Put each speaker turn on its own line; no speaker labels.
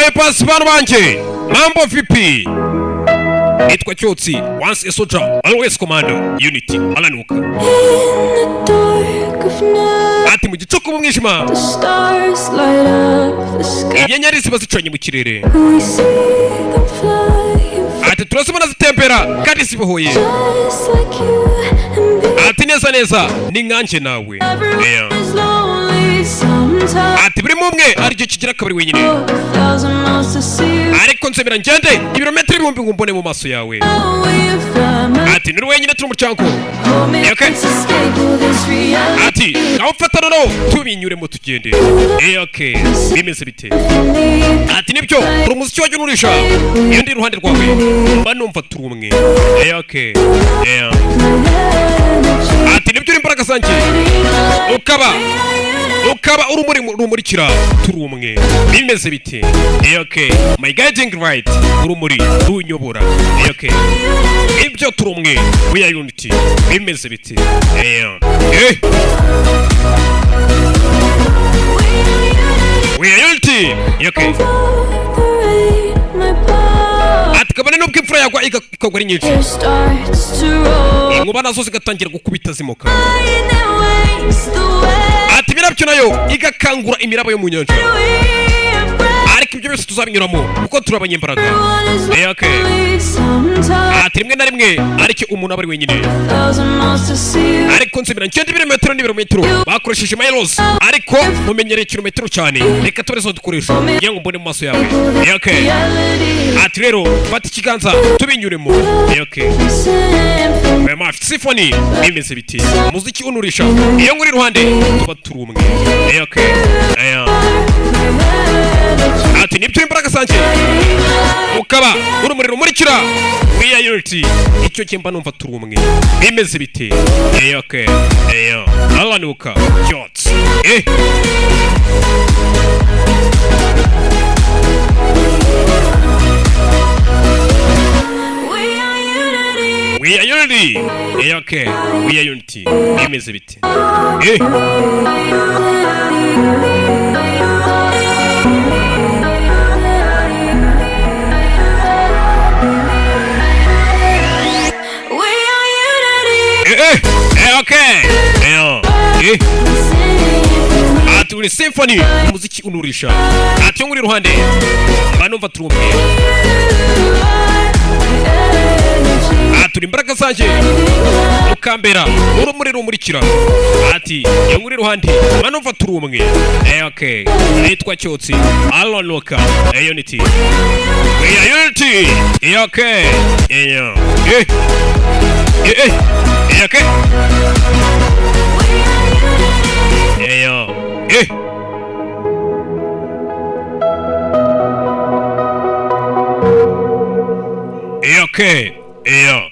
Aye pasi bantu banjye, mambo vipi? Nitwa Cyotsi, once a soldier, always commando, unity, alanuka.
In the dark of night,
Ati mu gicuku mu mwijima,
the stars light up the sky.
Inyenyeri ziba zicanye mu kirere.
We see them flying
Ati turazibona zitembera kandi zibohoye.
just like you and me.
Ati neza neza ni nkanjye nawe. Yeah.
Everyone is lonely sometimes.
Ati buri umwe aricyo kigira akabari wenyine.
A thousand miles to see you.
Ariko nzemera ngende ibirometero ibihumbi ngo mbone mu maso yawe.
We fly my
Ati nuri wenyine, turi umuryango.
home.
Okay.
Let's escape this reality.
Ati nawe mfata noneho tubinyuremo tugende. Okay, bimeze bite? Ati nibyo, uri umuziki wajya unurisha, iyo ndi iruhande rwawe mba numva turi umwe. Okay, yeah. Ati nibyo, uri imbaraga zanjye, ukaba urumuri rumurikira, turi umwe, bimeze bite? Okay, my guiding light, urumuri runyobora. Okay, ibyo turi umwe, we are unity, bimeze bite? Yeah. We are unity. Okay. Ati kabone nubwo imvura yagwa ikagwa ari nyinshi, inkuba nazo zigatangira gukubita zimoka, ati imirabyo nayo igakangura imiraba yo mu nyanja, ariko ibyo byose tuzabinyuramo kuko turi abanyembaraga. Okay. Ati rimwe na rimwe ariko umuntu aba ari wenyine, ariko nzemera ngende ibirometero n'ibirometero bakoresheje miles, ariko mumenyereye kilometero cyane, reka tube arizo dukoresha kugira ngo mbone mu maso yawe. Okay. Ati rero fata ikiganza tubinyuremo. Okay. Symphony, bimeze biti? Umuziki unurisha, iyo nkuri iruhande tuba turi umwe. Okay. Yeah. Ati nibyo, imbaraga zanjye, ukaba urumuri rumurikira, we are unity, icyo gihe mba numva turi umwe, bimeze bite? Okay. Yeah. Alanuka Cyotsi. We are unity. Okay, we are unity, bimeze bite? Okay. Ati uri symphony, umuziki unurisha, ati yo nkuri iruhande mba numva turi umwe, ati uri imbaraga zanjye, ukambera urumuri rumurikira, ati iyo nkuri iruhande mba numva turi umwe. Okay, nitwa Cyotsi Alonoka, unity, we are unity. Okay. Okay. Yeah. Okay. Yeah.